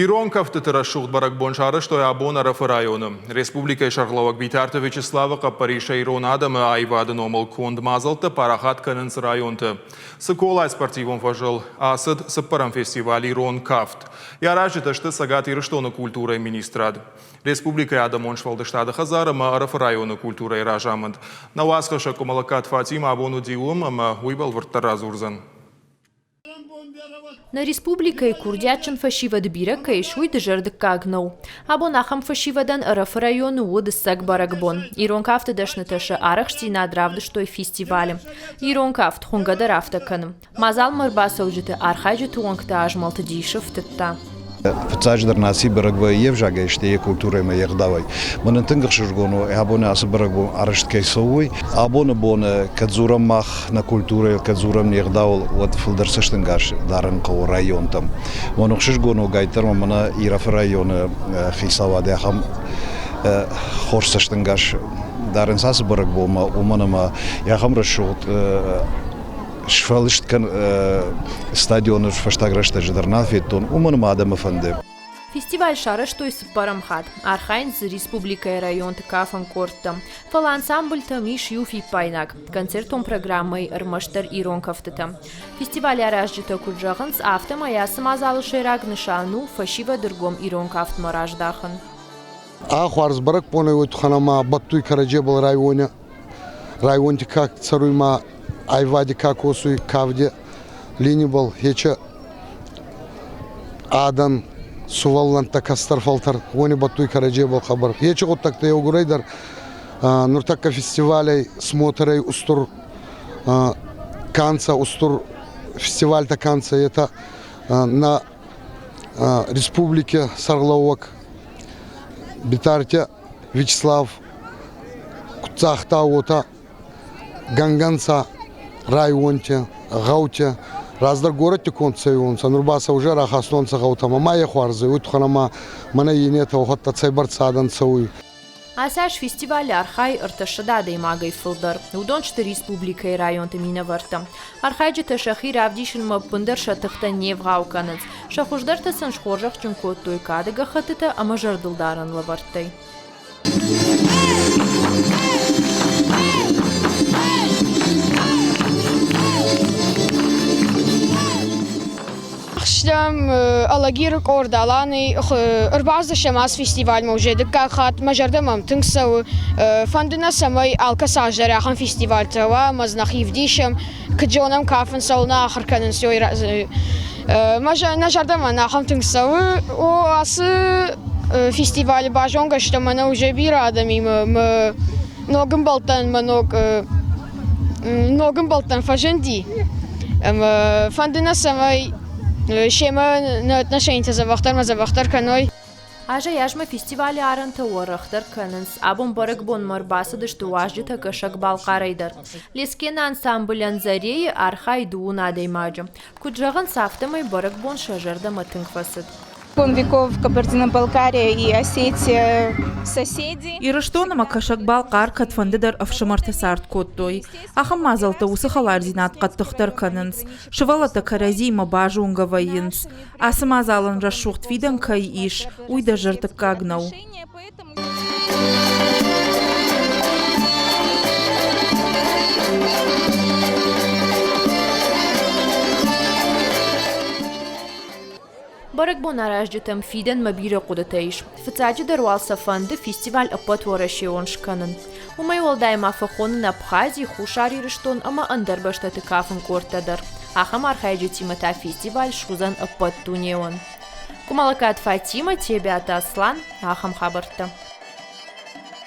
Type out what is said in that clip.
Ирон кӕфтыты рӕсугъд бӕрӕгбон сарӕзтой абон Ӕрӕфы районы. Республикӕйы сӕргълӕууӕг Битарты Вячеславы хъӕппӕрисӕй ирон адӕмы аивады номыл конд мадзӕлттӕ парахат кӕнынц районты. Цыколайы спортивон фӕзыл ацыд цыппӕрӕм фестиваль «Ирон кафт». Йӕ аразджытӕ сты Цӕгат Ирыстоны культурӕйы министрад, республикӕйы адӕмон сфӕлдыстады хӕдзар ӕмӕ Ӕрӕфы районы культурӕйы разамынд. Нӕ уацхӕссӕг Къуымӕлӕгкаты Фатимӕ абон уыди уым ӕмӕ уый бӕлвырддӕр радзурдзӕн. Нӕ республикӕйы курдиатджын фӕсивӕд бирӕ кӕй ис, уый дызӕрдыггаг нӕу. Абон ахӕм фӕсивӕдӕн Ӕрӕфы районы уыд ӕцӕг бӕрӕгбон. Ирон кафты дӕснытӕ сӕ арӕхстдзинад равдыстой фестивалы. Ирон кафт хуынгӕ дӕр афтӕ кӕны. Мадзалмӕ ӕрбацӕуджыты архайджыты уӕнгты азмӕлты дисы фтыдта. Фыццаджыдӕр наци бӕрӕг вӕййы йе взагӕй, стӕй йӕ культурӕимӕ, йе гъдауӕй. Мӕнӕн тынг ӕхсызгон у, абоны ацы бӕрӕгбон арӕзт кӕй цӕуы, уый. Абоны боны кӕд дзурӕм мах нӕ культурӕйыл, кӕд дзурӕм не гъдауыл, уӕд фылдӕр цӕстӕнгас дарын хъӕуы районтӕм. Мӕн ӕхсызгон у, гайддӕр ма мӕнӕ Ирӕфы районы хицауад ахӕм хорз цӕстӕнгас дарынц ацы бӕрӕгбонмӕ, уымӕн ӕмӕ ахӕм рӕсугъд сфӕлыст кӕн стадионы фӕстаг рӕстӕджы дӕр нал федтон, уымӕн ӕмӕ адӕмы фӕнды. Фестиваль сарӕзтой цыппӕрӕм хатт. Архайынц дзы республикӕйы районты кафӕн къордтӕ. Фӕлӕ ансамбльтӕм ис иу фиппаинаг – концертон программӕйы ӕрмӕстдӕр ирон кӕфтытӕ. Фестивалы аразджытӕ куыд зӕгъынц, афтӕмӕй ацы мадзалы сӕйраг нысан у фӕсивӕды ргом ирон кафтмӕ раздахын. А хуарз бӕрӕгбонӕй уой туххӕн ӕма бӕттуй кӕрӕдзебӕл райони районти ка цӕруй ма айвади ка косуй, кавди линибӕл хече адӕн, сувӕллӕнттӕ, кӕстӕр фӕлтӕр, уони бӕттуй кӕрӕдзебӕл хъӕбӕр. Ечи гъуддӕгтӕ еугурӕй дӕр нуртӕккӕ фестивалӕй, смотрӕй устур канца, устур фестивальтӕ канца, етӕ нӕ республики сӕргълӕууӕг Битарти Вячеслав куд загъта, уотӕ гӕнгӕнцӕ районти, гъӕути, раздӕр горӕтти конд цӕуонцӕ, нур ба сӕ уже рахастонцӕ гъӕутӕмӕ. Ма е хуарз ӕй, уой туххӕн ӕма мӕнӕ иннетӕ уӕхуӕдтӕ цӕйбӕрцӕ адӕн цӕуй. Ацы аз фестивалы архайы ӕртӕссӕдӕ адӕймагӕй фылдӕр. Уыдон сты республикӕйы районты минӕвӕрттӕ. Архайджытӕ сӕхи равдисынмӕ ӕппындӕр сӕ тыхтӕ не вгъау кӕнынц. Сӕ хуыздӕртӕ сын схорзӕхджын кодтой кады гӕххӕттытӕ ӕмӕ зӕрдылдарӕн лӕвӕрттӕй. Стӕм Алагиры къорд Аланы ӕрбацыдыстӕм ацы фестивальмӕ уже дыккаг хатт. Мӕ зӕрдӕ мӕм тынг цӕуы. Фӕнды нӕ, цӕмӕй алкӕцы аз дӕр ахӕм фестивальтӕ уа ӕмӕ дзы нӕхи ӕвдисӕм, куыд зонӕм кафын, цӕуылнӕ ахуыр кӕнынц, Нӕ зӕрдӕмӕ ахӕм тынг цӕуы. О, ацы фестивалы базонгӕ стӕм мӕнӕ уже бирӕ адӕмимӕ. Мӕ ног ӕмбӕлттӕн мӕ ног ног ӕмбӕлттӕн фӕзынди. Ӕмӕ фӕнды нӕ, цӕмӕй семӕ нӕ отношенитӕ дзӕбӕхдӕр ӕмӕ дзӕбӕхдӕр кӕной. Азӕй-азмӕ фестивалы арӕнтӕ уӕрӕхдӕр кӕнынц. Абон бӕрӕгбонмӕ ӕрбацыдысты уазджытӕ Кӕсӕг-Балхъарӕй дӕр. Лескены ансамблӕн Зарейы архайы дыууын адӕймаджы. Куыд зӕгъынц, афтӕмӕй бӕрӕгбон сӕ зӕрдӕмӕ тынг фӕцыд. Испокон веков Кабардино-Балкария и Осетия соседи. Ирыстон ӕмӕ Кӕсӕг-Балхъар кӕдфӕндыдӕр ӕфсымӕрты цард кодтой. Ахӕм мадзӕлттӕ уыцы хӕлардзинад хъӕддыхдӕр кӕнынц. Сывӕллӕттӕ кӕрӕдзиимӕ базонгӕ вӕййынц. Ацы мадзалӕн рӕсугъд фидӕн кӕй ис, уый дызӕрдыггаг нӕу. Бӕрӕгбон аразджытӕм фидӕнмӕ бирӕ хъуыдытӕ ис. Фыццаджыдӕр уал сӕ фӕнды фестиваль ӕппӕтуӕрӕсеон скӕнын. Уымӕй уӕлдай ма фӕхонын Абхази, Хуссар Ирыстон ӕмӕ ӕндӕр бӕстӕты кафын къордтӕ дӕр. Ахӕм архайджытимӕ та фестиваль суыдзӕн ӕппӕтдунеон. Къуымӕлӕгкат Фатимӕ, Тебиаты Аслан, ахӕм хабӕрттӕ.